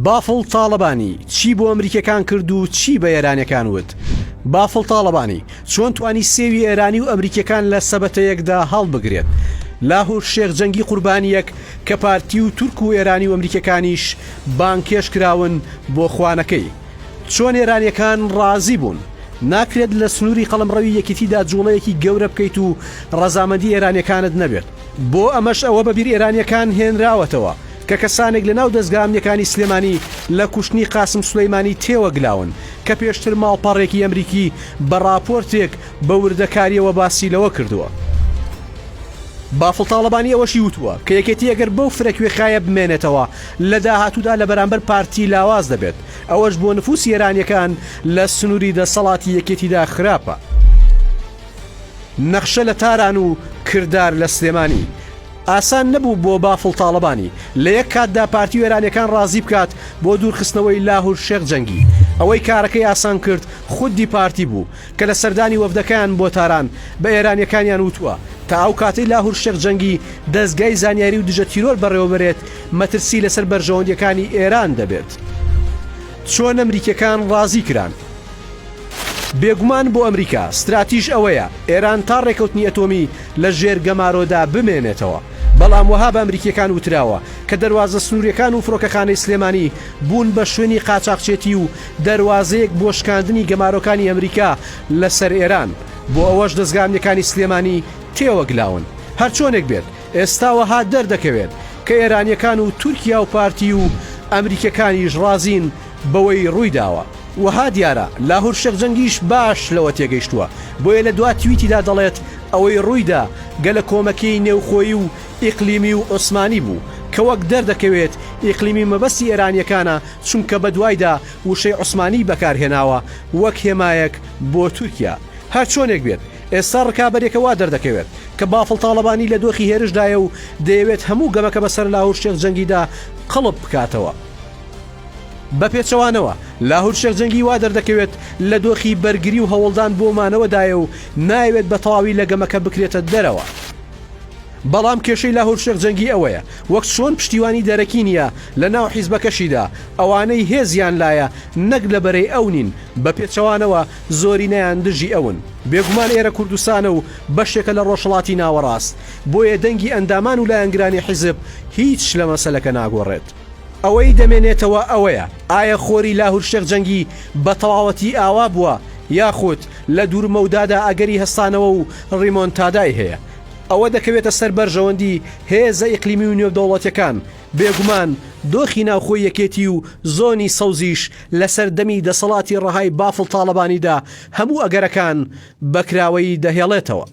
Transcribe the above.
بافڵ تاڵەبانی چی بۆ ئەمریکیەکان کرد و چی بە ئێرانیەکان وت؟ بافڵ تاڵەبانی چۆن توانی سێوی ئێرانی و ئەمریکیەکان لە سەبەتەیەکدا هەڵبگرێت؟ لاهور شێخ جەنگی قوربانیەک کە پارتی و تورک و ئێرانی و ئەمریکیەکانیش بانگهێشت کراون بۆ خوانەکەی. چۆن ئێرانیەکان ڕازی بوون؟ ناکرێت لە سنوری قەڵەمڕەوی یەکیتیدا جوڵەیەکی گەورە بکەیت و ڕەزامەندی ئێرانیەکانت نەبێت. بۆ ئەمەش ئەوە بە بیر ئێرانیەکان هێنراوەتەوە کە کەسانێک لە ناو دەزگا ئەمنیەکانی سلێمانی لە کوشتنی قاسم سولەیمانی تێوەگلاون کە پێشتر ماڵپەڕێکی ئەمریکی بە ڕاپۆرتێک بە وردەکاریەوە باسی لەوە کردووە. بافڵ تاڵەبانی ئەوەشی وتووە کە یەکێتی ئەگەر بەو فرە کوێخایە بمێنێتەوە لە داهاتوودا لە بەرامبەر پارتی لاواز دەبێت، ئەوەش بۆ نفوسی ئێرانیەکان لە سنووری دەسەڵاتی یەکێتیدا خراپە. نەخشە لە تاران و کردار لە سلێمانی ئاسان نەبوو بۆ بافڵ تاڵەبانی لە یەک کاتدا پارتی و ئێرانیەکان ڕازی بکات بۆ دوورخستنەوەی لاهور شێخ جەنگی. ئەوەی کارەکەی ئاسان کرد خودی پارتی بوو کە لە سەردانی وەفدەکەیان بۆ تاران بە ئێرانیەکانیان وتووە تا ئەو کاتەی لاهور شێخ جەنگی دەزگای زانیاری و دژە تیرۆر بەڕێوەبەرێت مەترسی لەسەر بەرژەوەندیەکانی ئێران دەبێت. چۆن ئەمریکیەکان ڕازی کران؟ بێگومان بۆ ئەمریکا ستراتیژ ئەوەیە ئێران تا ڕێکەوتنی ئەتۆمی لە ژێر گەمارۆدا بمێنێتەوە، بەڵام وەها بە ئەمریکیەکان وتراوە کە دەروازە سنوریەکان و فڕۆکەخانەی سلێمانی بوون بە شوێنی قاچاخچێتی و دەروازەیەک بۆ شکاندنی گەمارۆکانی ئەمریکا لە سەر ئێران، بۆ ئەوەش دەزگا ئەمنیەکانی سلێمانی تێوەگلاون. هەرچۆنێک بێت ئێستا وەها دەردەکەوێت کە ئێرانیەکان و تورکیا و پارتی و ئەمریکیەکانیش ڕازین بەوەی ڕوویداوە. وەها دیارە لاهور شێخ جەنگیش باش لەوە تێگەیشتووە، بۆیە لە دوا تویتیدا دەڵێت ئەوەی ڕوویدا گەلەکۆمەکێی نێوخۆیی و ئیقلیمی و عوسمانی بوو، کە وەک دەردەکەوێت ئیقلیمی مەبەستی ئێرانیەکانە چونکە بەدوایدا وشەی عوسمانی بەکارهێناوە وەک هێمایەک بۆ تورکیا. هەرچۆنێک بێت ئێستا ڕکابەریەکە وا دەردەکەوێت کە بافڵ تاڵەبانی لە دۆخی هێرشدایە و دەیەوێت هەموو گەمەکە بەسەر لاهور شێخ جەنگیدا قڵپ بکاتەوە. بە پێچەوانەوە، لاهور شێخ جەنگی وا دەردەکەوێت لە دۆخی بەرگری و هەوڵدان بۆ مانەوەدایە و نایەوێت بە تەواوی لە گەمەکە بکرێتە دەرەوە. بەڵام کێشەی لاهور شێخ جەنگی ئەوەیە وەک چۆن پشتیوانی دەرەکی نییە لە ناو حیزبەکەشیدا، ئەوانەی هێزیان لایە نەک لە بەرەی ئەو نین، بە پێچەوانەوە زۆرینەیان دژی ئەون. بێگومان ئێرە کوردستانە و بەشێکە لە ڕۆژهەڵاتی ناوەڕاست، بۆیە دەنگی ئەندامان و لایەنگرانی حیزب هیچ لە مەسەلەکە ناگۆڕێت. ئەوەی دەمێنێتەوە ئەوەیە ئایا خۆری لاهور شێخ جەنگی بە تەواوەتی ئاوا بووە یاخود لە دوور مەودادا ئەگەری هەستانەوە و ڕیمۆنتادای هەیە؟ ئەوە دەکەوێتە سەر بەرژەوەندی هێزە ئیقلیمی و نێودەوڵەتیەکان، بێگومان دۆخی ناوخۆی یەکێتی و زۆنی سەوزیش لەسەر دەمی دەسەڵاتی ڕەهای بافڵ تاڵەبانیدا هەموو ئەگەرەکان بە کراوەیی دەهێڵێتەوە.